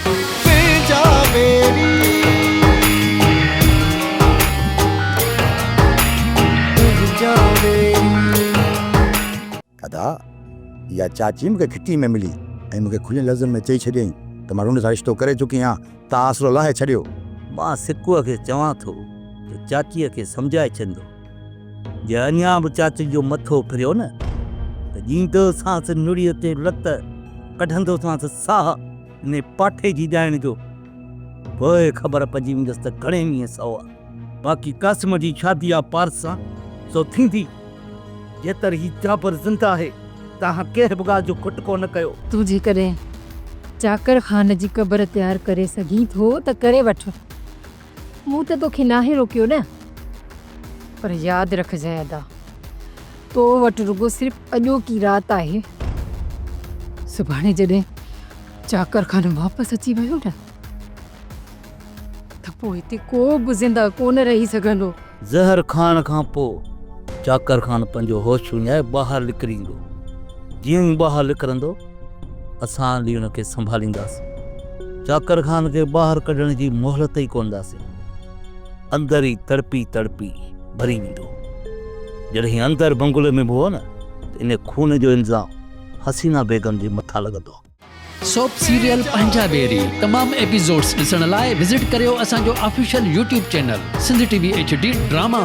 تنهنجا ويري تنهنجا ويري. ادا، اها چاچي مون کي گهٽي ۾ ملي ۽ مون کي کلين لفظن ۾ چئي ڇڏيائين ته مان رنڊ سان رشتو ڪري چڪي آهيان، تان آسرو لاهي ڇڏيو. مان سڪوء کي چوان ٿو ته چاچيء کي سمجهائي ڇڏندو. جي اڃا به چاچي جو مٿو ڦريو نه ته ڏيندوسانس نڙيء تي لت، ڪڍندوسانس ساهه انهي پاٺي جي ڏائڻ جو. پوء خبر پئجي ويندس ته گهڻي مينهن سئو آ. باقي قاسم جي شادي آ پارس سان، سو ٿيندي. جيتر هي جابر زنده آهي، تهان ڪنهن به ڳالهه جو کٽڪو نه ڪيو. تون جيڪڏهن چاڪر خان جي قبر تيار ڪري سگهين ٿو ته ڪري وٺ. مون ته توکي ناهي روڪيو نه. پر ياد رکجانء ادا، تو وٽ رڳو صرف اڄوڪي رات آهي. سڀاڻي جڏهن چاڪر خان واپس اچي ويو نه ته پوء هتي ڪو به زنده ڪونه رهي سگهندو. زهر کائڻ کان پوء چاڪر خان پنهنجو هوش وڃائي ٻاهر نڪري ايندو. جيئن ئي ٻاهر نڪرندو، اسان هلي ان کي سنڀالينداسين. چاڪر خان کي ٻاهر ڪڍڻ جي مهلت ئي ڪونه ڏينداسين. اندر ئي تڙپي تڙپي مري ويندو. جڏهن اندر بنگلي ۾ به هو نه ته ان خون جو الزام حسينه بيگم جي مٿان لڳندو. سوپ سيريل پنهنجا ويري تمام ايپيسوڊس ڏسڻ لاء وزٽ ڪريو اسان جو official YouTube channel Sindh T V H D drama.